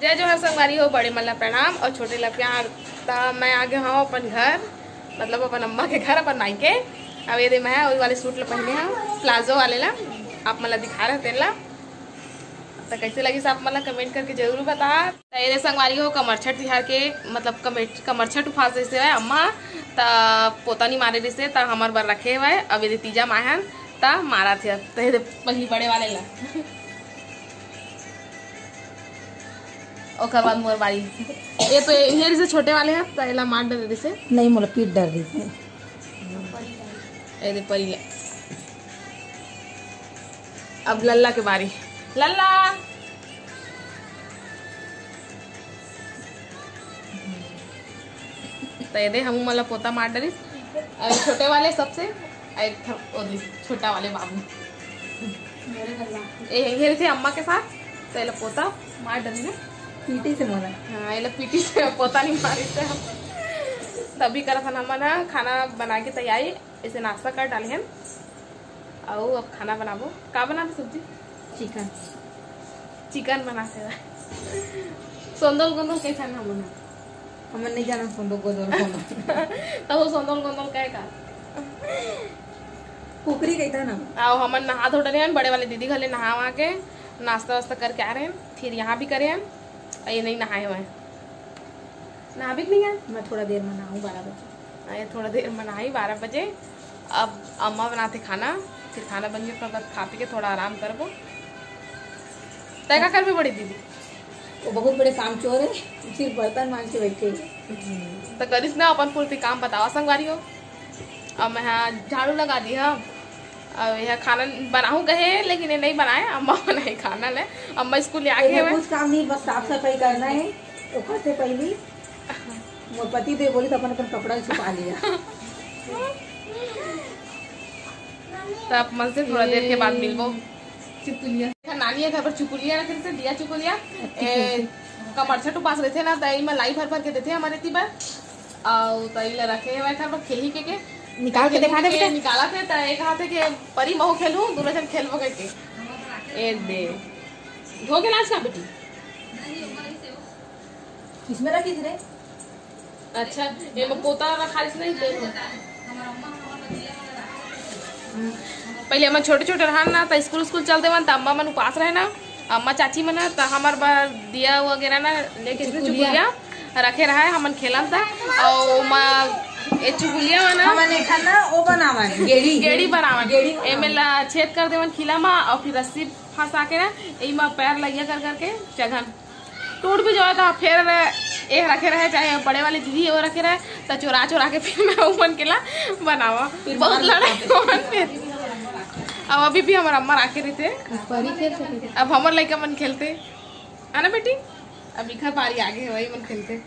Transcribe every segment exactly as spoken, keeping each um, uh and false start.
जय जोहार संगवारी हो, बड़े मन ला प्रणाम और छोटे ला प्यार। त मैं आ गे हव अपन घर, मतलब अपन अम्मा के घर, अपन मायके। अब ये दे मैं वही वाले सूट ला पहने हव, प्लाजो वाले ला, आप मन ला दिखा रहे तेन ला। त कैसे लगिस आप मन ला कमेंट करके जरूर बता। त ये दे संगवारी हो, कमरछठ तिहार के मतलब कमेट कमरछठ उपास जैसे है अम्मा, त पोता नहीं मारे रिसे, त हमर बर रखे हुए। अब ये दे तीजा माहन, त मारा थे। त ये दे पहली बड़े वाले ला ओकर बाद मोर बारी। ये तो ये रिसे छोटे वाले हैं, तो एला मार डर रिसे। नहीं, मोला पीट डर रिसे। ये दे परी ले। अब लल्ला के बारी। लल्ला। तो ये दे हमू मन ला पोता मार डरिस। और छोटे वाले सबसे, और एक ठो ओ दे छोटा वाले बाबू। ये, ये थे अम्मा के साथ, तो एला पोता मार डरी ना। पीटी से मोला। हाँ, एला पीटी से पोता नहीं मारी थे हम। तभी करत हन हमन ह खाना बना के तैयारी, इसे नाश्ता कर डाले हन। अउ अब खाना बनाबो। का बनाबो सब्जी? चिकन। चिकन बनाते हुए। सोंदल गोंदल कैसा नाम बना? हमन नहीं जाना सोंदल गोंदल कोनो। तो वो सोंदल गोंदल कहे का? कुकरी कहता ना। आओ, हमन नहा धो डरे हन, बड़े वाले दीदी घर ले नहा वहा के नाश्ता वास्ता करके आ रहे हैं, फिर यहाँ भी करे हैं। ये नहीं नहाए हुए हैं। नहाबे कि नहीं यार? मैं थोड़ा देर में नहाऊँ, बारह बजे। हाँ, ये थोड़ा देर में नहाई, बारह बजे। अब अम्मा बनाते खाना, फिर खाना बन गया, ओकर बाद खा पी के थोड़ा आराम करबो। तय का करबे बड़ी दीदी? वो बहुत बड़े काम चोर है, सिर्फ बर्तन मांज के बैठे हैं। तो करिस ना अपन पूर्ति काम, बतावा संगवारी हो। अब मैं हाँ झाड़ू लगा दी हम। अब यह खाना बनाऊँ कहे, लेकिन ये नहीं बनाए, अम्मा बनाई खाना ले। अम्मा स्कूल ले आ गए एमे हैं। कुछ काम नहीं, बस साफ सफाई करना है। ओकर से पहले मोर पति देव बोली तो अपन अपन कपड़ा छुपा लिया। तो आप मन से थोड़ा देर के बाद मिलबो। चुकुलिया। नानी के घर पर चुकुलिया रखे थे, दिया चुकुलिया। ए, कमरछठ उपास रहते ना, तो एमा लाई भर भर के देते हमारे ती बर। अउ तई ला रखे हवय, एखर बर खेलही के, के। निकाल के देखा दे बेटा। निकालत हे, त एक हाथ हे के परी महू खेलहूं, दूनो झन खेलबो करके। ए दे। धो के लाज का बेटी? इसमें रखी थी रे। अच्छा, एमा पोता रखा इसने ही दे। पहले हमन छोटे छोटे रहन ना, त स्कूल स्कूल चलते मन, त अम्मा मन उपास रहे ना, अम्मा चाची मन, त हमर बर दिया वगैरह ना लेके चुकुलिया। चुकुलिया रखे रहा है, हमन खेलन था। और ओमा ए चुकुलिया में ना हमन एक ठन ना ओ बनावन, गेड़ी। गेड़ी बनावन। गेड़ी बनावन। एमे ला छेद कर देवन खीला मा, और फिर रस्सी फंसा के ना एमा पैर लगिया कर करके चघन। टूट भी जावा था, फिर ए रखे रहे, चाहे बड़े वाले दीदी वो रखे रहे, त चोरा चोरा के फिर मैं ओमन के ला बनावा। फिर बहुत मार लड़ाई खाते। ओमन फिर। अब अभी भी हमर अम्मा राखे रहिथे। परी खेल सके। अब हमर लइका मन खेलथे, है ना बेटी? अब इखर पारी आगे है, वही मन खेलथे।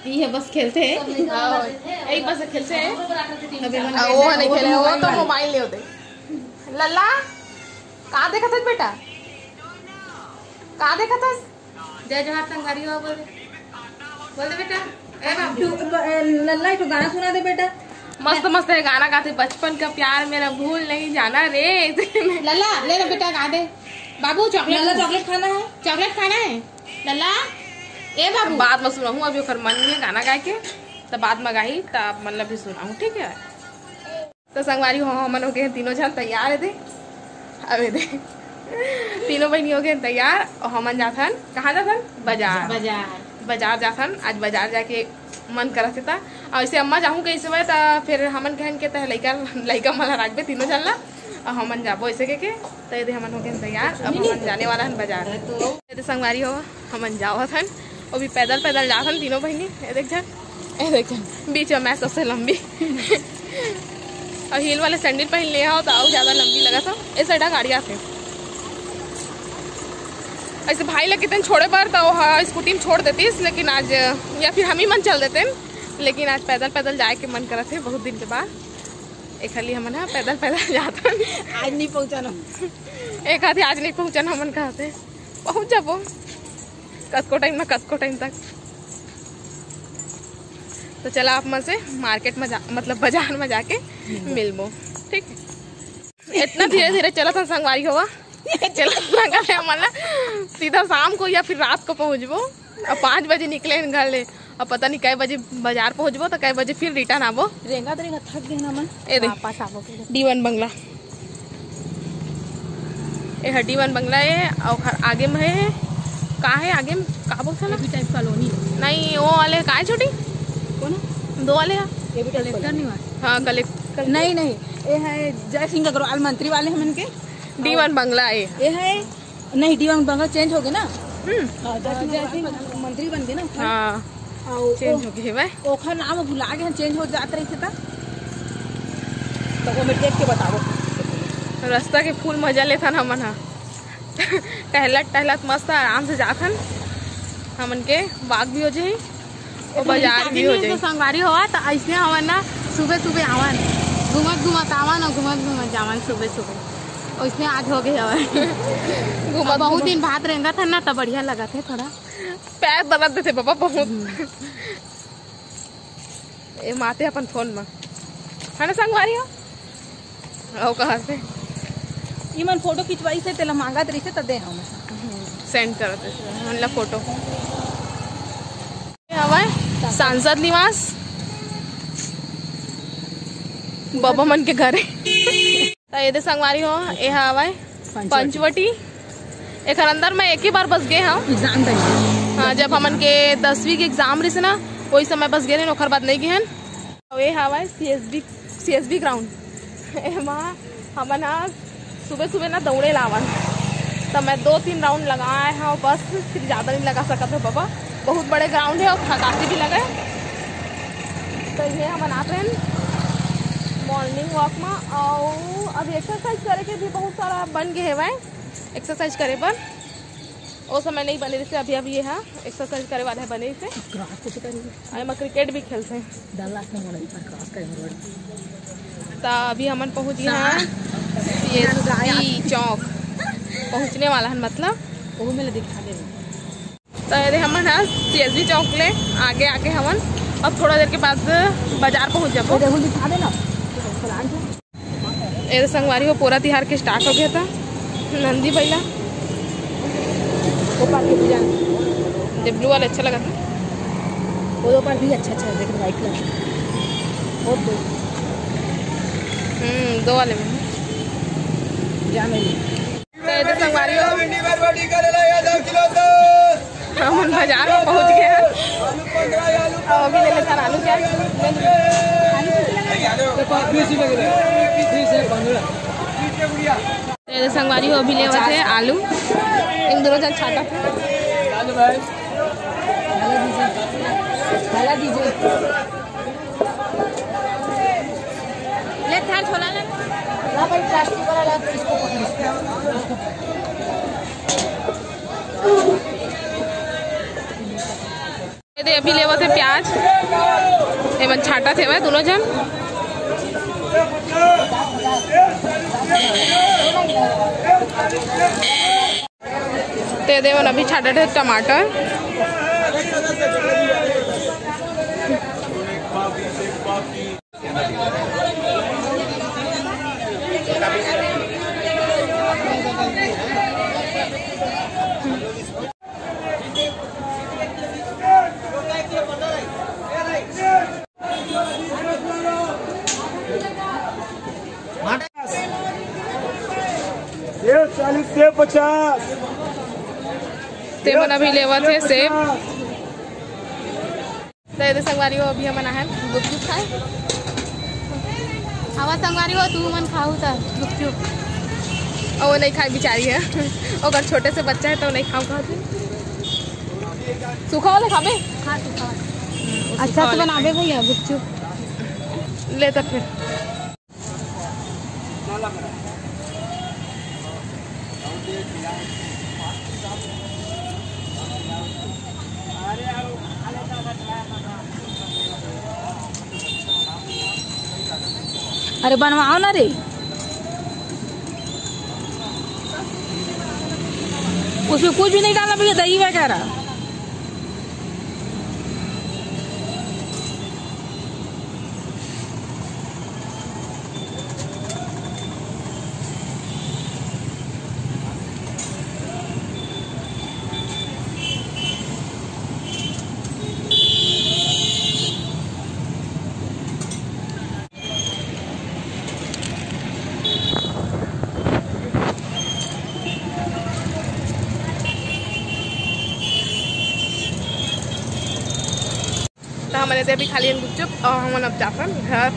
ये बस खेलथे। हाँ, एक बस खेलथे। अबे मन आ, वो नहीं खेले, वो तो मोबाइल ले होते। लल्ला, का देखत हस बेटा? का देखत हस? जय जोहार संगवारी हो, बोल दे। बोल दे बेटा। ए बाबू। तू, ब-, ए, लल्ला, एक गाना सुना दे बेटा। मस्त मस्त है गाना गाथे, बचपन का प्यार मेरा भूल नहीं जाना रे। लल्ला, ले ना बेटा, गा दे। बाबू, चॉकलेट लल्ला, चॉकलेट खाना है। चॉकलेट खाना है? लल्ला, ए बाबू। बाद में सुनाहूँ, अभी ओकर मन नहीं है गाना गाए के, त बाद में गाही, त आप मन ला भी सुनाहूँ, ठीक है? तो संगवारी हो, हमन हो गए हैं तीनों झन तैयार है दे। अबे दे। तीनों बहनी हो गए हैं तैयार और हमन जाथन, कहाँ जाथन? बाजार। बाजार। बाजार जाथन, आज बाजार जाके मन करत हे ता। और ऐसे अम्मा जाहूँ कैसे हुए ता, फिर हमन कहन के तह लइका, लइका मन ला राखबे तीनों झन ला, और हमन जाबो ऐसे के के। तो ये दे हमन हो गए हैं तैयार, अब हमन जाने वाला हन बाजार। तो ये दे संगवारी हो, हमन जावत हन, वो भी पैदल पैदल जात हन तीनों बहनी। ये देख झन, ये देख झन, बीच में मैं सबसे लंबी। और हील वाले सैंडल पहन ले हो तो अउ ज्यादा लंबी लगत हो। ए साइड गाड़ी आथे। ऐसे भाई लगे तन छोड़े बर तो हा, स्कूटी में छोड़ देतीस, लेकिन आज या फिर हम ही मन चल देते, लेकिन आज पैदल पैदल जाए के मन करत हे बहुत दिन के बाद। एक खाली हमन हा पैदल पैदल जात हन। आज नहीं पहुंचन हम। एक आधी आज नहीं पहुंचन हमन कहते। पहुंच जाबो कतको टाइम ना, कतको टाइम तक। तो चला आप मन से मार्केट में जा, मतलब बाजार में जाके मिलबो। मिलबो, ठीक है? इतना धीरे धीरे चलत हन संगवारी होवा। चला लगा है, मतलब सीधा शाम को या फिर रात को पहुँचबो। अब पाँच बजे निकले हन घर ले, अब पता नहीं कै बजे बाजार पहुँचबो तो कै बजे फिर रिटर्न आबो। रेंगत रेंगत थक गए ना मन। ए दे। वापस आबो के। डी वन बंगला। ए ह डी वन बंगला ए, अउ ओखर आगे में हे, का हे आगे में, का बोलथे ना? A B type colony. नहीं, वो वाले का हे छोटी? कौन? दो वाले हे। A B type collector colony. नहीं हुआ? हाँ, कलेक्टर। नहीं, नहीं, ये है जय सिंह अग्रवाल मंत्री वाले हमन के। डी वन बंगला ए। ये है, नहीं, डी वन बंगला चेंज हो गया ना। हम्म। हाँ, जय सिंह अग्रवाल मंत्री बन गए ना। हाँ। अउ चेंज ओ-, हो गए हे भाई। ओखर नाम भुला गए, चेंज हो जात रही था। तो वो मैं देख के बताओ। रास्ता के फुल मजा लेथन हमन हा। टहलत टहलत मस्त आराम से जाथन। हमन के walk भी हो जाही, वो बाजार भी हो जाही। संगवारी होवा तो ऐसने हमन ना सुबह सुबह आवन, घूमत घूमत आवन और घूमत घूमत जावन सुबह सुबह। वैसने आज हो गए हवन। घूमत बहुत घूमत। दिन बाद रेंगत हन ना, तो बढ़िया लगत हे थोड़ा। पैर दर्द देथे बाबा बहुत। हम्म। ए माते अपन फोन में। है ना संगवारी हो? ओ कहाँ से? इमन फोटो खिंचवाई से तेला मांगत रही से त दे हम। सेंड करत रही से हमन ला फोटो। ये हवय सांसद निवास। बाबा मन के घर हे। त ये दे संगवारी हो, ये हवय पंचवटी। पंचवटी। एखर अंदर मैं एक ही बार बस गए हूँ। Exam time. हाँ, जब हमन के दसवीं के एग्जाम रहिस ना, वही समय बस गए रहेन, ओखर बाद नहीं गए हन। अउ ये हवय सीएसबी, सीएसबी ग्राउंड। एमा हमन ह सुबह सुबह ना दौड़े लावन, त मैं दो तीन राउंड लगाए हव बस, फिर ज़्यादा नहीं लगा सकत हव बाबा। बहुत बड़े ग्राउंड हे अउ थकासी भी लगे। तो ये हमन आत रहेन मॉर्निंग वॉक में। अउ अभी एक्सरसाइज करे के भी बहुत सारा बन गए हेवय, एक्सरसाइज करे बर। ओ समय नहीं बने रहिसे, अभी अभी ये हा एक्सरसाइज करे वाला हे बने से। क्रॉस कैसे करेंगे? अउ एमा क्रिकेट भी खेलथे। दल्ला से मोड़ पर क्रॉस करेंगे रोड। त अभी हमन पहुंच गए हैं सीएसबी चौक, पहुंचने वाला है मतलब। वो मैं दिखा दे। तो ये हमन हा सीएसबी चौक ले आगे आगे हमन, अब थोड़ा देर के बाद बाजार पहुंच जाबो। देखो, दिखा देना। ये संगवारी हो, पोरा तिहार के स्टार्ट हो गया था। नंदी बैला, वो पार के पूजा। ये ब्लू वाला अच्छा लगा था। वो दो पार भी अच्छा, अच्छा है, देखो, व्हाइट कलर। वो दो। हम्म, दो वाले में। जा मैं ले। तो ये तो संगवारी हो, भिंडी बरबटी करेला या दो किलो तो। हमन बाजार में पहुंच गए हैं। आलू पंद्रह, आलू अउ अभी ले लेथन आलू क्या? तो बीस ही लग रहा है, बीस है पंद्रह। तो ये तो संगवारी हो, अभी लेवत हे आलू। इन दोनों जन छाटा। आलू भाई। हला दीजिए। हला दीजिए। ले, थाल छोला ले। ला भाई, प्लास्टिक वाला ला, तो इसको पकड़। ये दे, अभी लेवत हे प्याज। एमन छाटत हेवय दोनों जन। ते दे मन अभी छाटत हे टमाटर। सेब चालीस, सेब पचास। ते मन अभी लेवत हे सेब। तो ये दे संगवारी हो, अभी हमन आहन गुपचुप खाए। आवा संगवारी हो, तू मन खाहू त गुपचुप। अउ वो नहीं खाए बिचारी हे, ओकर छोटे से बच्चा हे तो नहीं खाहू कहत हे। सूखा वाला खाबे? हाँ, सूखा वाला। हम्म, वो अच्छा सूखा तो वाला बनाबे खाए। भैया गुपचुप। ले त फिर। अरे बनवाओ ना रे, उसमें कुछ भी नहीं डालना भैया, दही वगैरह। हमन एदे अभी खा लियन गुपचुप अउ हमन अब जाथन घर।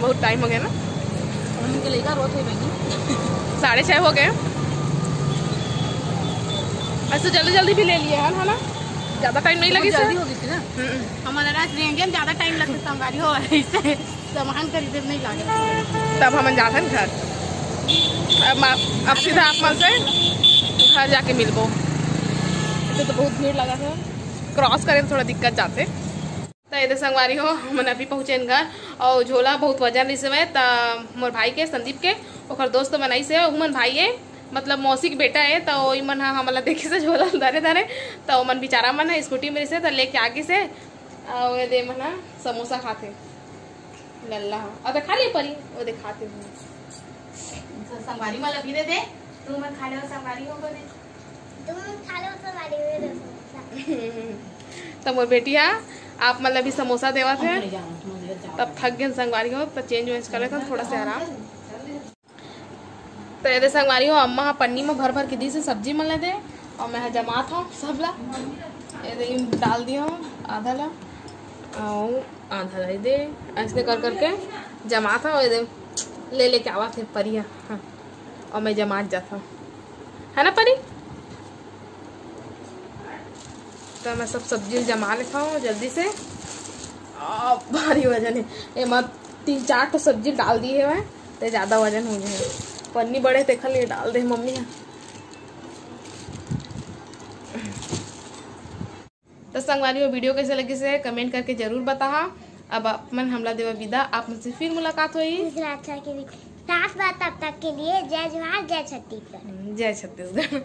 बहुत टाइम हो गया ना, हमन के लइका रोत हे बहिनी। साढ़े छः हो गए। ऐसे जल्दी जल्दी भी ले लिए हन, है ना? ज़्यादा टाइम नहीं लगी जल्दी हो गई थी ना। हम्म। हमन रात रेंगे में ज़्यादा टाइम लगथे संगवारी हो, ऐसे सामान खरीदे में नहीं लगे। तब हमन जाथन घर। अब मा-, अब सीधा आप मन से घर जाके मिलबो। ऐसे तो बहुत भीड़ लगा था, क्रॉस करे में थोड़ा दिक्कत जाथे। त एदे संगवारी हो, हमन अभी पहुँचेन घर, अउ झोला बहुत वजन रहिस हवय, त मोर भाई के, संदीप के, ओकर दोस्त मन आइस हे, उमन भाई हे, मतलब मौसी के बेटा हे, त ओई मन ह हमन ला देखिस हे झोला धरे धरे, त ओमन बेचारा मन ह स्कूटी में रहिस हे, त लेके आ गिस हे। अउ एदे मन ह समोसा खाथे, लल्ला ह, अउ त खा लिए परी, ओ दे खाथे। संगवारी मन ला भी दे दे, तू मन खा ले संगवारी हो दे। तुम खा लो तो गाड़ी में रखो। त मोर बेटी हा आप मन ला भी समोसा देवत हे। तब थक गेन संगवारी हो, त चेंज वेंज कर लेथन थोड़ा से आराम। त एदे संगवारी हो, अम्मा हा पन्नी में भर भर के दीस हे सब्जी मन ला दे, अउ मैं हा जमात हूँ सब ला। एदे डाल दिया हूँ आधा ला, अउ आधा ला दे, ऐसने कर करके जमात हूँ। एदे ले लेके आवत हे परिया, हाँ, अउ मैं जमात जात हूँ, है ना परी? त मैं सब सब्जी जमा लेता हूँ जल्दी से। आ, भारी वजन है एमा, तीन चार ठो सब्जी डाल दिए हवय, त ज्यादा वजन हो गया है। पन्नी बड़े तेखर लिए डाल दे मम्मी हा। त संगवारी हो, वीडियो कैसे लगिस हे कमेंट करके जरूर बताहा। अब आप मन हमला देवा विदा, आप मन से फिर मुलाकात होई। दूसरा अच्छा के लिए साफ बात, तब तक के लिए जय जोहार, जय छत्तीसगढ़। जय छत्तीसगढ़।